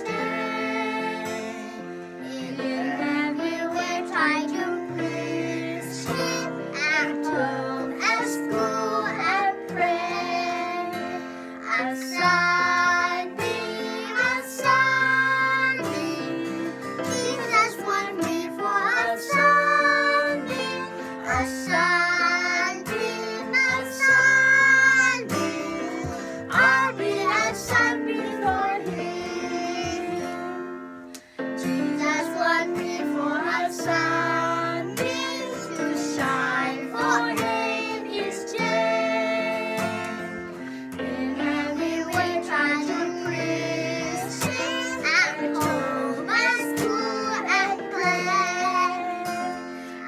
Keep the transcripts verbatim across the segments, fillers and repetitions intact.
In every way try to please him at home, at school, at prayer. A sunbeam, a sunbeam, Jesus warned me for a sunbeam, a sunbeam, a sunbeam. I'll be a sunbeam for him. Jesus warned me for a sunbeam to shine for him each day. In every way try to please him at home, at school, at play.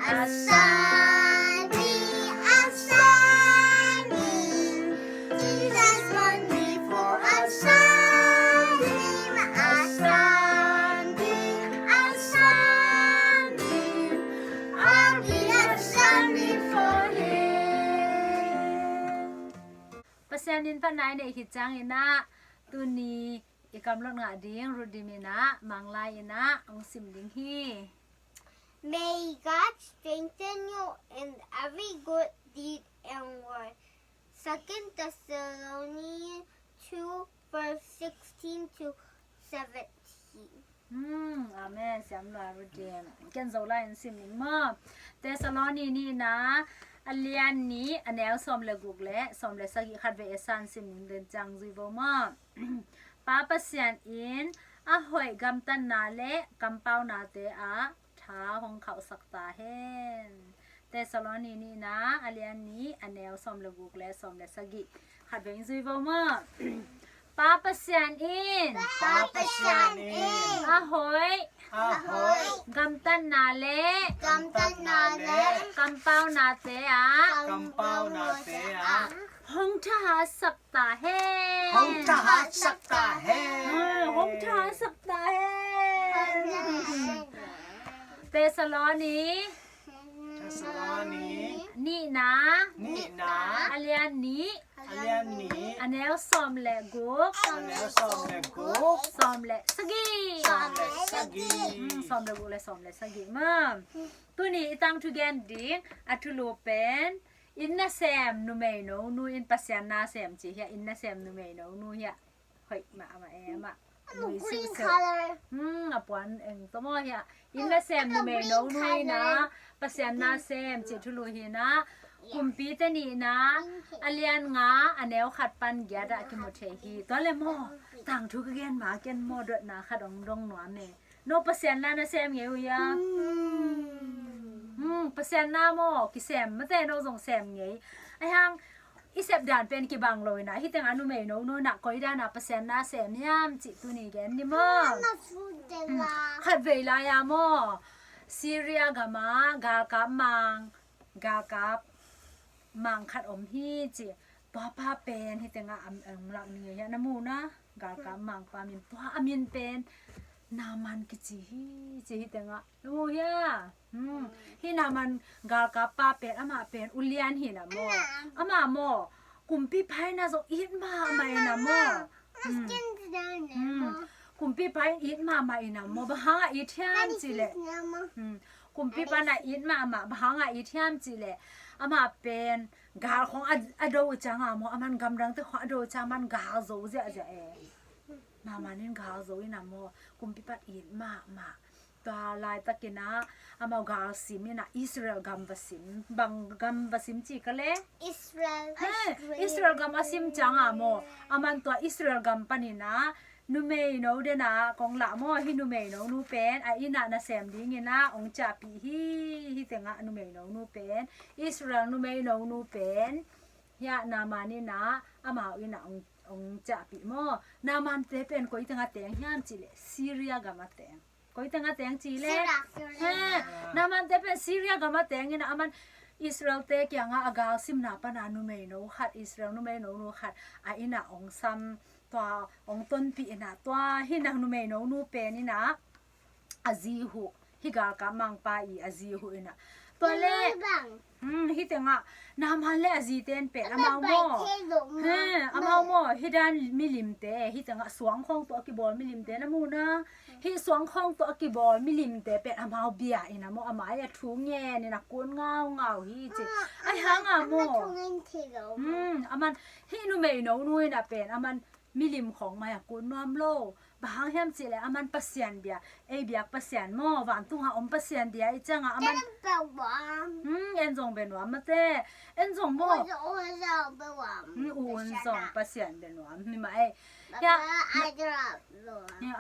A sunbeam, a sunbeam, Jesus warned me for a sunbeam, a sunbeam, a sunbeam. I'll be a sunbeam for him. Pasian in phatna i neih khit ciangin ah tuni i kamlot ngah ding Rudim in ah Manglai in ah hong sim ding hi. May God strengthen you in every good deed and word. Second Thessalonians two, verse sixteen to seventeen. Hmm, amen. Siam lua Rudim. Ken Zolai in sim ning maw. Thessaloni nihna a lian nih a neu sawm le guk le sawm le sagih khatvei a san sim ning den ciang zui vo maw. Pa Pasian in a hoih gamtatna le kampaunate ah tha hong khauhsak ta hen. Thessaloni nihna a lian nih a neu sawm le guk le sawm le sagih khatvei in zui vo maw. Pa Pasian in Pa Pasian in a hoih a hoih gamtatna le gamtatna le kampaunate ah kampaunate ah hong thahatsak ta hen. Hong thahatsak ta hen. Ah, hong thahatsak ta hen. Thessaloni Thessaloni nihna nihna a lian nih a lian nih a neu sawm le guk a neu sawm le guk sawm le sagih. Sawm le sagih. Hmm, sawm le guk le sawm le sagih maw. Tuni i tangthu gen ding a thulu pen inn nasem numeino nu in Pasian na sem ci hi a, inn nasem numeino nu hi a. Hoih mahmah e amah. Green color. Hmm, a puan eng tawh maw hi a. Inn nasem numeino nu in ah Pasian na sem cih thulu hi in ah. Kumpite nihna a lian nga a neu khat pan giat ah kimu thei hi. Tua le maw, tangthu ka gen ma ken maw dotna khat hong dong nuam e. No Pasian na na sem ngei uh hia? Hmm, Pasian na maw kisem mate, no zong sem ngei. Ahi hang i sep dan pen kibang lo in ah, hih tengah numeino nu in ah koi dan a Pasian na sem hiam cih tuni gen ni maw. Khatvei lai a maw, Syria gam ah galkap mang, galkap mang khat om hi ci. Tua pa pen hih tengah a, a lak ni ngei hia, na mu na? Galkap mangpa min, tua a min pen Naaman kici hi ci hih tengah. Na mu hia? Hmm. Hih Naaman galkap pa pen, amah pen ulian hi na maw. Amah maw kumpipa in ah zong it mahmah in ah maw. Hmm. Kumpipa in it mahmah in ah maw. Bang hang a it hiam cih leh, hmm, kumpipa in ah it mahmah, bang hang a it hiam cih leh, amah pen gal khong a, a do uh ciang a maw, aman gamdangte khong a do uh ciang aman gal zo ziahziah e. Naaman in gal zo in ah maw, kumpipa in it mahmah. Tua laitakin ah amau gal sim in ah Israel gam va sim. Bang gam va sim ci ka le? Israel. He, Israel gam a sim ciang a maw, aman tua Israel gam panin ah numeino den ah kong lah maw, hih numeino nu pen a inn ah nasem dingin ah hong ciahpih hi. Hih tengah numeino nu pen, Israel numeino nu pen, hiah Naaman in ah amau inn ah hong, hong ciahpih maw. Naamante pen koi tengah teng hiam cih leh Syria gam ah teng. Koi tengah teng cih leh, Syria, Syria. He, Naamante pen Syria gam ah teng in ah aman Israelte kiangah a galsimna pan a numeino khat, Israel numeino nu khat a inn ah hong sam, tua hong tonpih in ah, tua hih numeino nu pen in ah a zi huh, hih galkap mangpa i a zi huh in ah, Tua leh, hmm, hih tengah Naaman leh a zite in pen amau maw, he, amau maw, hih dan milimte, hih tengah suang khawng tawh a kibawl milimte na mu na, hih suang khawng tawh a kibawl milimte pen amau bia in a maw, amah a thu ngen in a kun ngaungau hi ci. Ahi hang a maw, hmm, aman hih numei nonu in a pen aman milim khawng mai a kun nuam lo. Bang hang hiam cih leh aman Pasian bia, ei biak Pasian maw, vantung a om Pasian bia i ciangah aman, hmm, en zong bia nuam mate, en zong maw, hmm, u un zong Pasian bia nuam hi mah ei. Hia,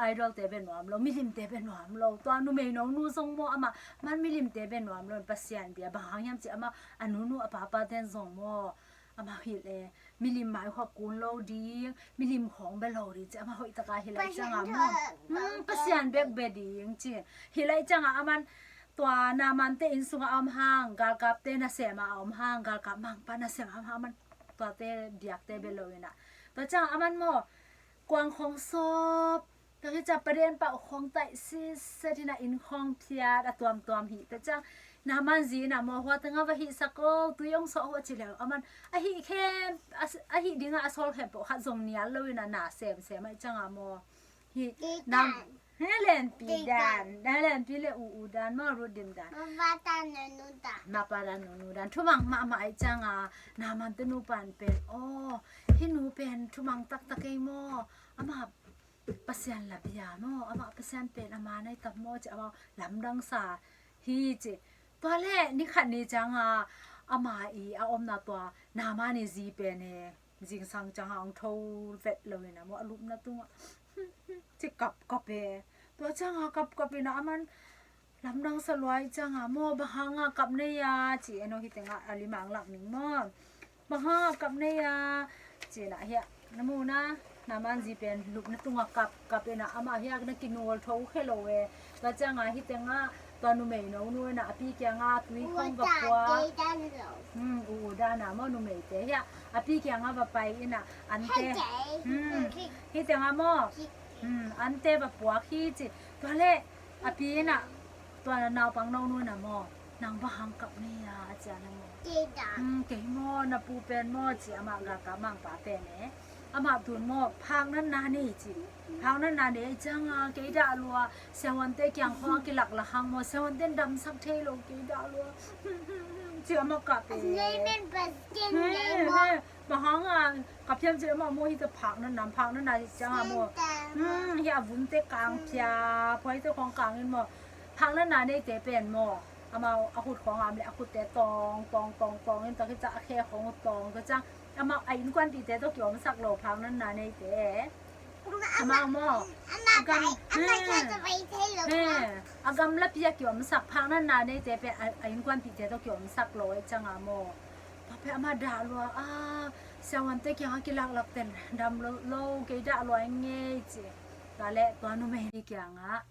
idol te bia nuam lo, milim te bia nuam lo. Tua numei nonu zong maw, amah man milim te bia nuam lo, Pasian bia. Bang hang hiam cih amah a nunu a papa ten zong maw, amah hilh e, milim mai khawng kun lo ding, milim khawng bia lo ding ci, amah hoih taka hilh lai ciangah maw, hmm, Pasian bek bia ding ci. Hilh lai ciangah aman tua Naaman te inn sungah a om hang, galkapte nasem a om hang, galkap mangpa nasem a om hang, aman tuate biakte bia lo in a. Tua ciangah aman maw, kuang khawng sawp, tua hi ciang paden pau khawng taih sitset in a, inn khawng phiat a tuamtuam hi. Tua ciang Naaman zi in a maw, hua tengah va hihsak o, tui hong suah o ci leh aman a hih khem, a hih dingah a sawl khempeuh khat zong nial lo in a, na semsem ahih ciangah maw, hih nam, he, lenpi dan, na lenpi leh u u dan maw, Ruth dim dan. Mapa dan nunu dan. Thumang mahmah ahih ciangah Naaman te nupa in pen, aw, hih nu pen thumang taktak ei maw, amah Pasian la bia maw, amah Pasian pen a man ahi tam maw ci, amau lamdang sa hi ci. Tua leh ni khat ni ciangah ama i a omna tua Naaman i zi pen e, zingsang ciangah hong tho vet lo in a maw, a lupna tungah ci kapkap e. Tua ciangah kapkap in a aman lamdang sa lua ahih ciangah maw, bang hangah kap na hia ci, en o, hih tengah a limang lak ning maw, bang hangah kap na hia ci in a, hiah na mu na, Naaman zi pen lupna tungah kapkap in a, amah hiah na kinual tho khe lo e. Tua ciangah hih tengah tua numei nonu in a, a pi kiangah tui khawng va puak, hmm, u u dan a maw, numeite hiah a pi kiangah va pai in a, ante, hmm, hih tengah maw, hmm, ante va puak hi ci. Tua leh a pi in a, tua naupang nonu in a maw, nang bang hang kap na hia ci a, na maw, hmm, kei maw, na pu pen maw ci, amah galkap mangpa pen e, amah tun maw phaknatna nei ci. Phaknatna nei ciangah kei dah lua, siavuante kiang khawng a kilaklak hang maw, siavuante in damsak thei lo, kei dah lua ci, amah kap e. He, he. Bang hangah kap hiam ci, amah maw, hih tawh phaknatna, phaknatna ahih ciangah maw, hmm, hih a vunte kang phia, phuaite khawng kang in maw, phaknatna neite pen maw, amau a khut khawng a om leh a khutte tawng tawng tawng tawng in, tua khit ciang a khe khawng uh tawng, tua ciang amau a innkuanpihte tawh kiomsak lo, phaknatna neite. Amau maw, a gam, he, he, a gamlapi a kiomsak, phaknatna neite pen a, a innkuanpihte tawh kiomsak lo ahih ciangah maw, tua pen amah dah lua a, siavuante kiangah kilaklak ten dam lo, lo, kei dah lua ing ei ci. Tua leh tua numei nih kiangah,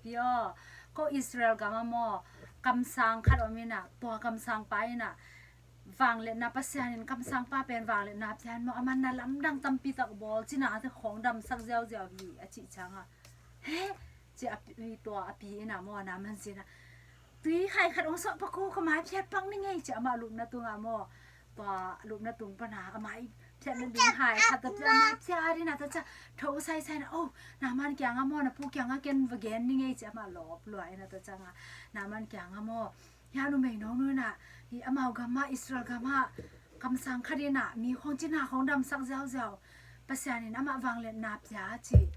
pi aw, ko Israel gamah maw, kamsang khat om in a, tua kamsangpa in a, vangliatna, Pasian in kamsangpa pen vangliatna pia in maw, aman na lamdang tampi tak bawl, cinate khawng damsak ziauziau hi a cih ciangah, he ci a pi, tua a pi in a maw, Naaman zi in a, tui hai khat hong suah pak o, ka mai phiat pak ning ei ci, amah lupna tungah maw, tua lupna tung pan a amah i phiatna ding hai khat tawh phiat, amah phiat in a, tua ciang tho saisai in a, o, Naaman kiangah maw, na pu kiangah ken va gen ning ei ci, amah lawp lua in a, tua ciangah Naaman kiangah maw, hia numei nonu in a, hih amau gamah, Israel gamah kamsang khat in a mi khawng, cina khawng damsak ziauziau, Pasian in amah vangliatna pia ci.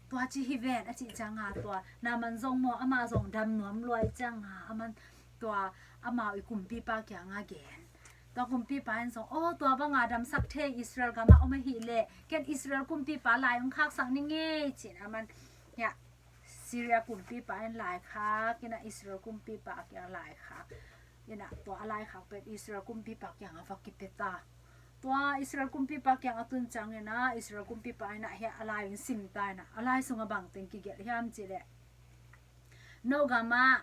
Tua ci hi ven a cih ciangah, tua Naaman zong maw, amah zong dam nuam lua ahih ciangah, aman tua amau i kumpipa kiangah gen. Tua kumpipa in zong, aw, tua banga damsak thei Israel gamah om ahih leh ken Israel kumpipa lai hong khaksak ning ei ci in, aman, hiah, Syria kumpipa in laikhak in a, Israel kumpipa kiang laikhak in a, tua a laikhak pen Israel kumpipa kiangah va kipia ta. Tua Israel kumpipa kiang a tun ciangin a, Israel kumpipa in a, hiah, a lai in sim ta in a, a lai sungah bangteng kigelh hiam cih leh, no gamah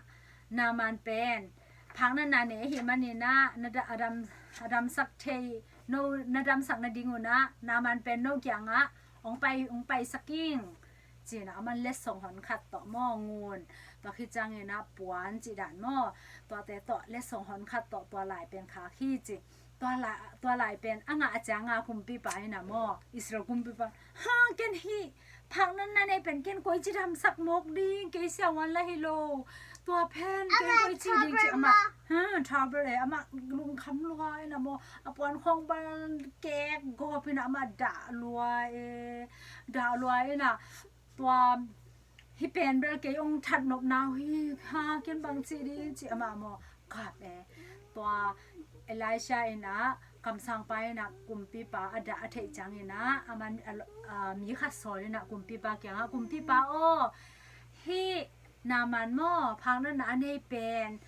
Naaman pen phaknatna nei ahih manin a, na da-, a dam, a damsak thei, no na damsak nading un a, Naaman pen no kiangah hong pai, hong paisak ing. Cina aman letsong hon khat tawh maw, ngun, tua khit ciangin ah puan cih dan maw, tuate tawh letsong hon khat tawh tua lai pen khak hi ci. Tua lai, tua lai pen a ngah ciangin kumpipa in ah maw, Israel kumpipa, ha, ken hih phak natna nei pen ken koici damsak mawk ding, kei siavuan lah hi lo. Tua pen ken koici ding ci amah. Ha, trouble e, amah lungkham lua in ah maw, a puan khawng bal kek gawp in ah amah dah lua e, dah lua in ah tua, hih pen bel kei hong that nopna uh hi, ha, ken bang ci ding ci amah maw, kap e. Tua Elisha in ah kamsangpa in ah kumpipa a dah a theih ciangin ah aman a, a, mi khat sawl in ah kumpipa kiangah, kumpipa aw, hih Naaman maw, phak natna a nei pen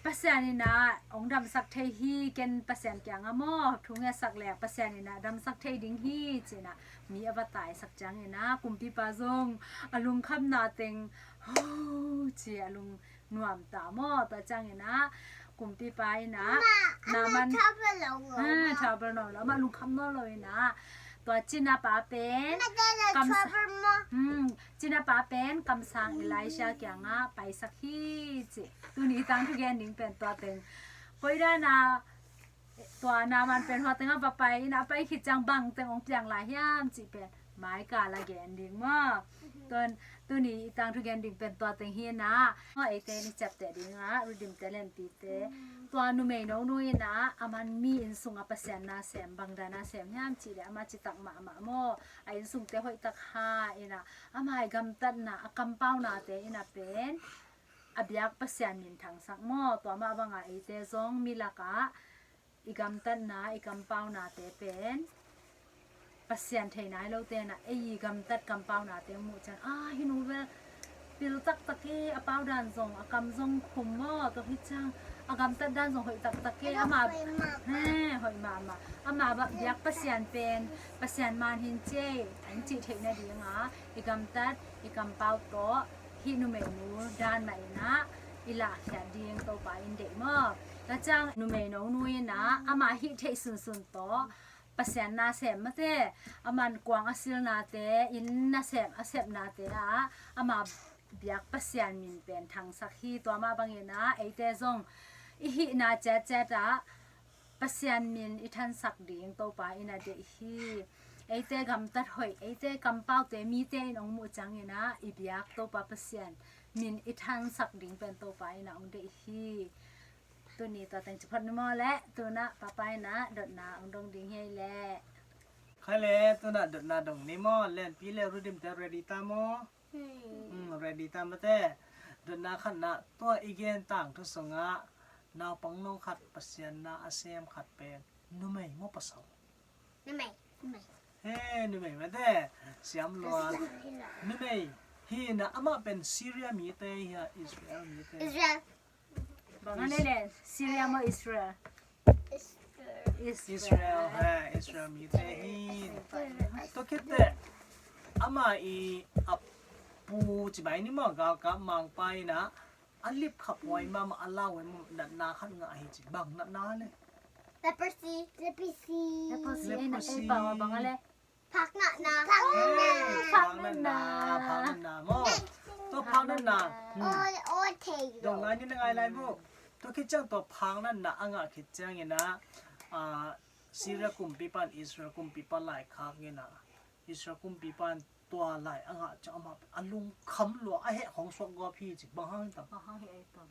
Pasian in ah hong damsak thei hi, ken Pasian kiangah maw thu ngetsak leh Pasian in ah damsak thei ding hi, ci-in ah mi a va taisak ciangin ah kumpipa zong a lungkhamna teng, ho, ci a lung nuam ta maw. Tua ciangin ah kumpipa in ah Naaman, ha, trouble nawn lo, amah lungkham nawn lo in ah tua cinapa pen kamsa, hmm, cinapa pen kamsang Elisha kiangah paisak hi ci. Tuni tangthu gen ding pen tua teng. Koi dan a tua Naaman pen hua tengah va pai in ah a pai khit ciang bang teng hong piang lai hiam cih pen mai kal a gen ding maw. Tun, tuni i tangthu gen ding pen tua teng hi in ah. Maw, eite in i ciapteh ding ah, Redeem te Lenpi te. Tua numei nonu in ah, aman mi inn sungah Pasian nasem, bang dan a sem hiam cih leh amah citak mahmah maw. A inn sungte hoihtak ha in ah, amah i gamtatna, a kampaunate in ah pen a biak Pasian min thangsak maw. Tua mah bangah eite zong mi lakah i gamtatna, i kampaunate pen Pasian thei nai lote in ah ei i gamtat kampaunate hong muh ciang, ah, hih nu bel pil taktak e, a pau dan zong, a kam zong khum maw, tua hi ciang a gamtat dan zong hoih taktak e, amah, he, hoih mahmah, amah biak Pasian pen Pasian man hi ci e, hong cih theih nading a i gamtat, i kampau tawh hih numeinu dan mah in ah i lahkhiat ding Topa in deih maw. Tua ciang numei nonu in ah amah hih theih sunsun tawh Pasian nasem mate, aman kuang a silnate, inn nasem, a sepnate ah amah biak Pasian min pen thangsak hi. Tua mah bangin ah eite zong i hihna ciatciat ah Pasian min i thansak ding Topa in a deih hi. Eite gamtat hoih, eite kampaute mite in hong muh ciangin ah i biak Topa Pasian min i thansak ding pen Topa in ah hong deih hi. Tuni tua teng ci phot ni maw leh, tu-in ah Papa in ah dotna hong dong ding hi leh. Khai leh, tu-in ah dotna dong ni maw, Lenpi leh Redeem te ready ta maw? Hmm, ready ta mate. Dotna khatna, tua i gen tangthu sungah naupangno khat Pasian na a sem khat pen numei maw pasal? Numei. Numei. He, numei mate. Siam lua. Numei. Hi na, amah pen Syria mite hi a, Israel mite? Israel. Bang a leh leh, Syria maw Israel? Israel. Israel, ha, Israel mite hi. Tua khit teh, amah i a pu ci mai ni maw, galkap mangpa in ah, a lipkhaphuai mahmah, a lauhuai mahmah natna khat ngah hi ci. Bang natna leh? Leprosy. Leprosy. Leprosy. Ei, pau a bang a leh? Phak natna. Phak natna. Phak natna. Phak natna maw. Tua phak natna. Hmm. Oi, oi, thei lo. Dong ngai ni, na ngai lai bu. Tua khit ciang tua phak natna a ngah khit ciangin ah, ah, Syria kumpipa in Israel kumpipa laikhak in ah, Israel kumpipa in tua lai a ngah ciang amah a lungkham lua, a heh khong suak gawp hi ci. Bang hang tam? Bang hang hi ei tam?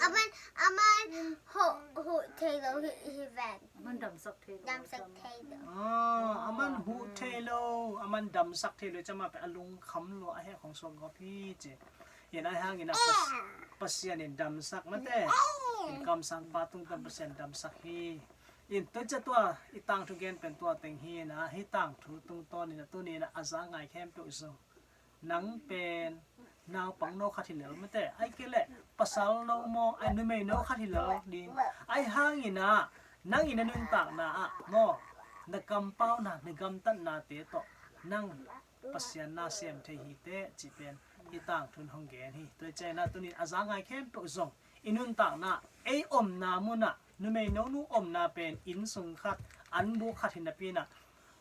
Aman, aman huh, huh thei lo hi, hi ven. Aman damsak thei lo. Damsak thei lo. Ah, aman huh thei lo, aman damsak thei lo, cama pe a lungkham lua, a heh khong suak gawp hi ci. Hi na, hih hangin ah Pas-, Pasian in damsak mate. Kamsangpa tungtawn Pasian damsak hi. In tua ciang tua i tangthu gen pen tua teng hi na, hih tangthu tungtawn in ah tuni in ah a za ngai khempeuh zong nang pen naupangno khat hi lel mate, ahih kei leh pasal no maw, ai, numeino khat hi lel ding. Ahi hangin ah nang i na nuntakna ah maw, na kampauna, na gamtatnate tawh nang Pasian na sem thei hi teh cih pen hih tangthu in hong gen hi. Tua ciang in ah tuni in a za ngai khempeuh zong i nuntakna, ei omna mun ah, numeino nu omna pen inn sung khat, an buk khat hi napi in ah,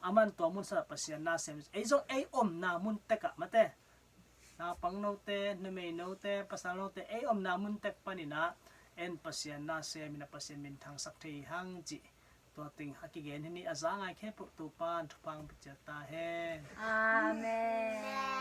aman tua mun sungah Pasian na sem, ei zong ei omna mun tek ah Naupang note, numei note, pasal note ei omna mun tek panin ah en Pasian na sem in ah Pasian min thangsak thei hang cih tua teng a kigen hi ni. A za ngai khempeuh Topa'n thupha hong pia ciat ta hen. Amen.